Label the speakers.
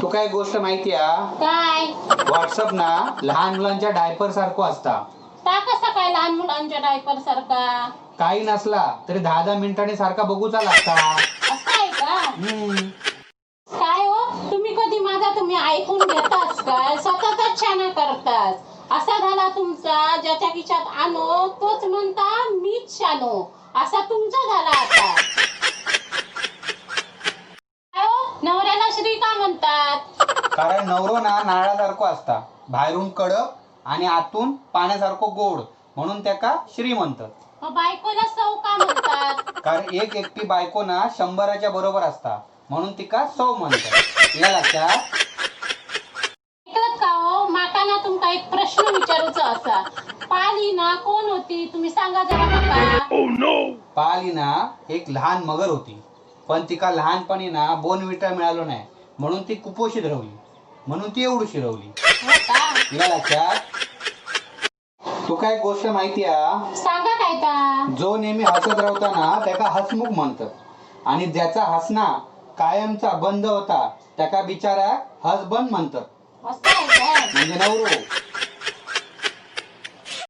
Speaker 1: तुका एक गोष्ट माहिती आ?
Speaker 2: काय?
Speaker 1: व्हॉट्सअप ना लहान मुलांच्या डायपर सारखो असता.
Speaker 2: ता कसा काय लहान मुलांच्या डायपर सारखा?
Speaker 1: काही नसला तरी 10-10 मिनिटांनी सारखा बघूचा लागता.
Speaker 2: असं आहे का?
Speaker 1: हम्म.
Speaker 2: काय हो, तुम्ही कधी माझा तुम्ही ऐकून घेतास काय? स्वतःच छाना करतास. असा झाला तुमचा, ज्याच्या खिशात आणो तोच म्हणता मीच शानो, असा तुमचा झाला आता. काय हो, नवऱ्याला श्री का म्हणतात?
Speaker 1: कारण नवरो ना नारळासारखो असता, बाहेरून कडक आणि आतून पाण्यासारखो गोड, म्हणून त्याका श्री म्हणतात.
Speaker 2: मग बायकोला सौ का म्हणतात?
Speaker 1: कारण एक एकटी बायको ना 100च्या बरोबर असता, म्हणून तिका सौ म्हणतात. या लक्षात.
Speaker 2: ऐकलत का हो? माका ना तुमका एक प्रश्न विचारूचा असा, पाली ना कोण होती तुम्ही सांगा जरा माका.
Speaker 1: पाली ना एक लहान मगर होती, पण तिका लहानपणी ना बोनविटा मिळालो नाही, म्हणून ती कुपोषित राहिली, म्हणून ती एवढीशी राहिली.
Speaker 2: हो का?
Speaker 1: या लक्षात. तुका एक गोष्ट माहिती आ?
Speaker 2: सांगा काय ता.
Speaker 1: जो नेहमी हसत राहता ना त्याका हसमुख म्हणतात, आणि ज्याचा हसना कायमचा बंद होता त्याका बिचारा हसबंद म्हणतात.
Speaker 2: असं आहे काय?
Speaker 1: म्हणजे नवरो.